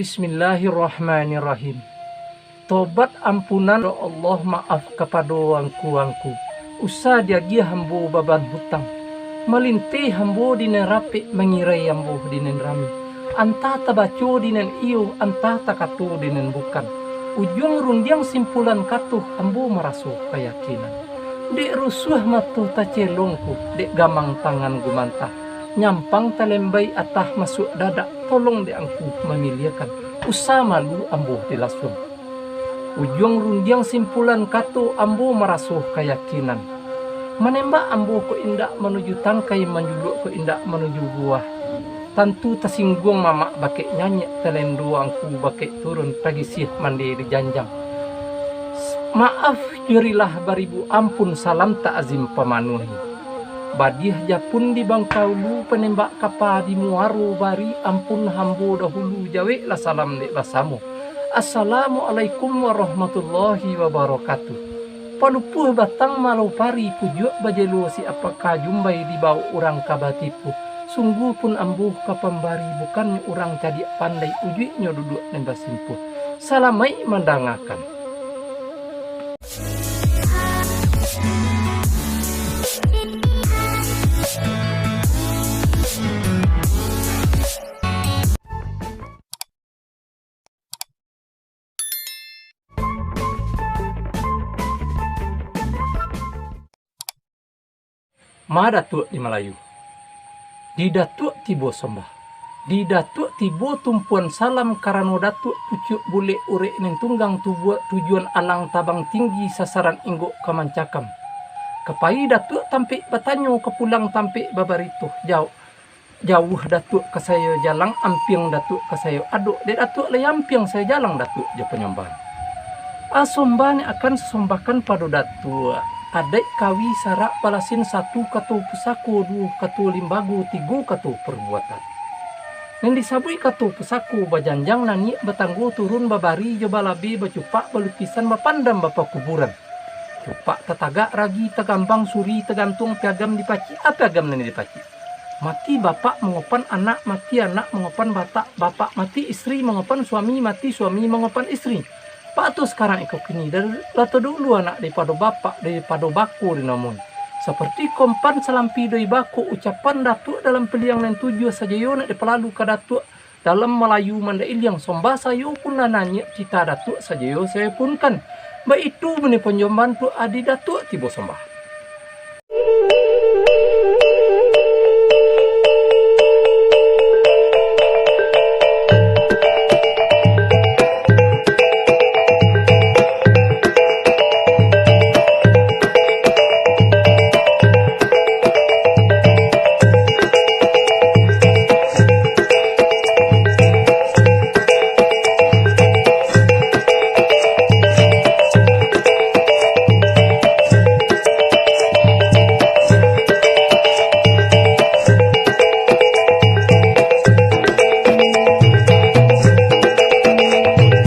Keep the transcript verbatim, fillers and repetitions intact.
Bismillahirrahmanirrahim. Tobat ampunan Allah, maaf kapado angku-angku. Usah diagiah ambo baban hutang. Malinteh ambo di nan rapek, mangirai ambo di nan rami. Antah tabaco di nan iyo, antah takato di nan bukan. Ujuang rundiang simpulan kato, ambo maraso kayakinan. Dek rusuah mato tacelong ko, dek gamang tangan gumantah. Nyampang talembai atah masuak dadak, tolong dek angku mamiliakan, usah malu ambo dilasuang. Ujuang rundiang simpulan kato, ambo maraso kayakinan. Manembak ambo kok indak manuju tangkai, manjuluak kok indak manuju buah. Tantu tasingguang mamak bakek nyanyiak, talendo angku bakek turun, tagisiah mande di janjang. Maaf jurilah baribu ampun, salam takzim pamanuahi. Badiah japun di Bangkaulu, panembak kapa di Muaro, bari ampun hambo dahulu, jaweklah salam dek basamo. Assalamualaikum warahmatullahi wabarakatuh. Palupuah batang malau pari, pujuak bajelo si apakah, jumbai dibawok urang ka batipu. Sungguah pun ambo ka pambari, bukannyo urang cadiak pandai, ujuiknyo duduak nan basimpuah. Salamaik mandangakan. Ma Datuak di Malayu. Di Datuak tibo sombah. Di Datuak tibo tumpuan salam, karano Datuak pucuak bulek, urek nan tunggang tubuak, tujuan alang tabang tinggi, sasaran inggok ka mancakam. Ka pai Datuak tampek batanyo, ka pulang tampek babarito. Jawab, jauah Datuak ka sayo jalang, ampiang Datuak ka sayo adok, dek Datuak lai ampiang sayo jalang, Datuak jo panyambahan. Asombah ni akan sasombahkan pado Datuak. Adaik kawi sarak balasin, satu kato pusako, duo kato limbago, tigo kato parbuatan. Nan disabuik kato pusako, bajanjang naniak batanggo, turun babari jo balabeh, bacupak balupisan, bapandam bapakuburan. Cupak tatagak, ragi tagambang, suri tagantuang, piagam dipacik, a piagam nan dipacik. Mati bapak mangopan anak, mati anak mangopan batak, bapak mati istri mangopan suami, mati suami mangopan istri. Baa tu sakarang iko kini, dari, lah tadulu anak daripado bapak, daripado bako dinamoi. Saparti kompan salampi dari bako, ucapan Datuak dalam piliang nan tujuah sajo yo nak dipalalu ka Datuak. Dalam Malayu mandai iliang, sombah sayo pun lah naniak, cita Datuak sajo yo sayo punkan. Baitu bunyi panjombahan tu, adi Datuak tibo sombah.